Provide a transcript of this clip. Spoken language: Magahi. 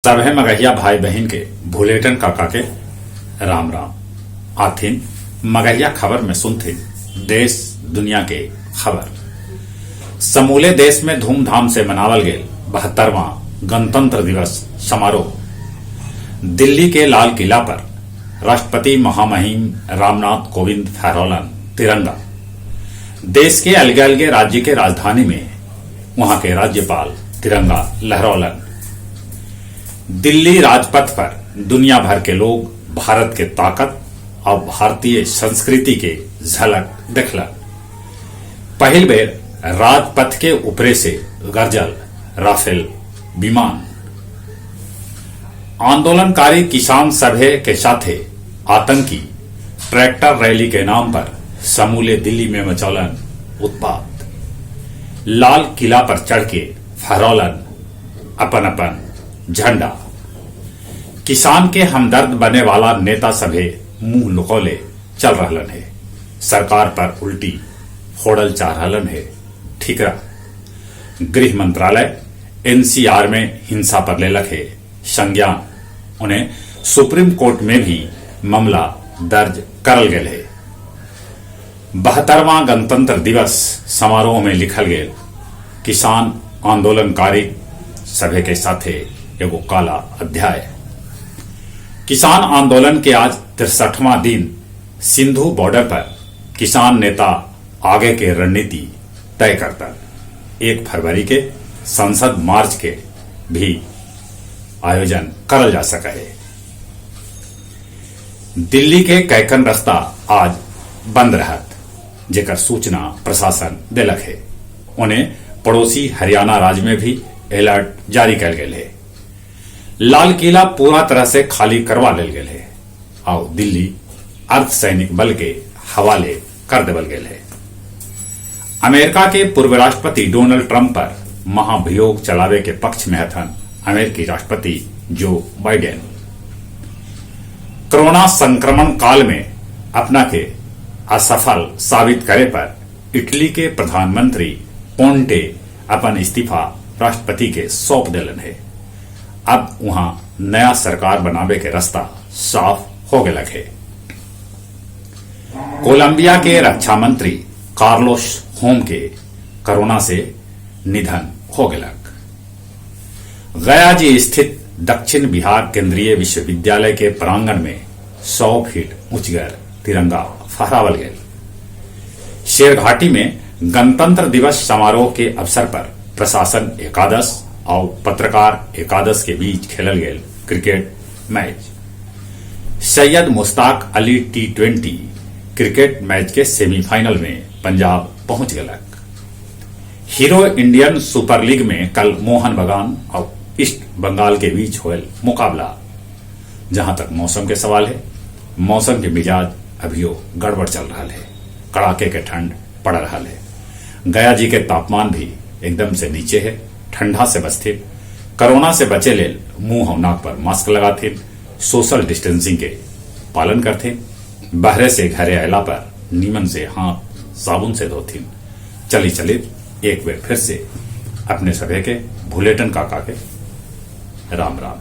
सभे मगहिया भाई बहिन के भुलेटन काका के राम राम। आथिन मगहिया खबर में सुनथिन देश दुनिया के खबर। समूले देश में धूमधाम से मनावल गेल 72वां गणतंत्र दिवस समारोह। दिल्ली के लाल किला पर राष्ट्रपति महामहिम रामनाथ कोविंद फहरौलन तिरंगा। देश के अलगे अलगे राज्य के राजधानी में वहां के राज्यपाल तिरंगा लहरौलन। दिल्ली राजपथ पर दुनिया भर के लोग भारत के ताकत और भारतीय संस्कृति के झलक देखलन। पहिल बेर राजपथ के ऊपरे से गरजल राफेल विमान। आंदोलनकारी किसान सभे के साथे आतंकी ट्रैक्टर रैली के नाम पर समूले दिल्ली में मचौलन उत्पात। लाल किला पर चढ़ के फहरौलन अपन अपन झंडा। किसान के हमदर्द बने वाला नेता सभे मुंह लुकौले चल रहलन है। सरकार पर उल्टी फोड़ल चाह रहलन है ठीकरा। गृह मंत्रालय एनसीआर में हिंसा पर लेलक है संज्ञान। उन्हें सुप्रीम कोर्ट में भी मामला दर्ज करल गेल है। 72वां गणतंत्र दिवस समारोह में लिखल गेल किसान आंदोलनकारी सभे के साथे एगो काला अध्याय। किसान आंदोलन के आज 63वां दिन सिंधु बॉर्डर पर किसान नेता आगे के रणनीति तय करता। 1 फरवरी के संसद मार्च के भी आयोजन करल जा सका है। दिल्ली के कैकन रास्ता आज बंद रहत, जेकर सूचना प्रशासन देलक है। उन्हें पड़ोसी हरियाणा राज्य में भी अलर्ट जारी कयल गेल है। लाल किला पूरा तरह से खाली करवा लेल गेल है और दिल्ली अर्धसैनिक बल के हवाले कर देवल गेल है। अमेरिका के पूर्व राष्ट्रपति डोनाल्ड ट्रंप पर महाभियोग चलावे के पक्ष में हथन अमेरिकी राष्ट्रपति जो बाइडेन। कोरोना संक्रमण काल में अपना के असफल साबित करे पर इटली के प्रधानमंत्री कोंटे अपन इस्तीफा राष्ट्रपति के सौंप देलन है। अब वहां नया सरकार बनावे के रास्ता साफ हो गया है। कोलंबिया के रक्षा मंत्री कार्लोस होम के कोरोना से निधन हो गया। गया जी स्थित दक्षिण बिहार केंद्रीय विश्वविद्यालय के प्रांगण में 100 फीट ऊंचगर तिरंगा फहरावल गेल। शेरघाटी में गणतंत्र दिवस समारोह के अवसर पर प्रशासन एकादश और पत्रकार एकादश के बीच खेलल गेल cricket match. Syed Mushtaq Ali T20 cricket match के सेमीफाइनल में पंजाब पहुंच गलक। हीरो इंडियन सुपर लीग में कल मोहन बगान और ईस्ट बंगाल के बीच होयल मुकाबला। जहां तक मौसम के सवाल है, मौसम के मिजाज अभियो गड़बड़ चल रहा है। कड़ाके के ठंड पड़ रहा है। गया जी के तापमान भी एकदम से नीचे है। ठंडा से बचते, कोरोना से बचे लेल मुंह और नाक पर मास्क लगाथे, सोशल डिस्टेंसिंग के पालन करथे, बहरे से घरे अयला पर नीमन से हाथ साबुन से धोथिन। चली चली एक बेर फिर से अपने सभे के भुलेटन काका के राम राम।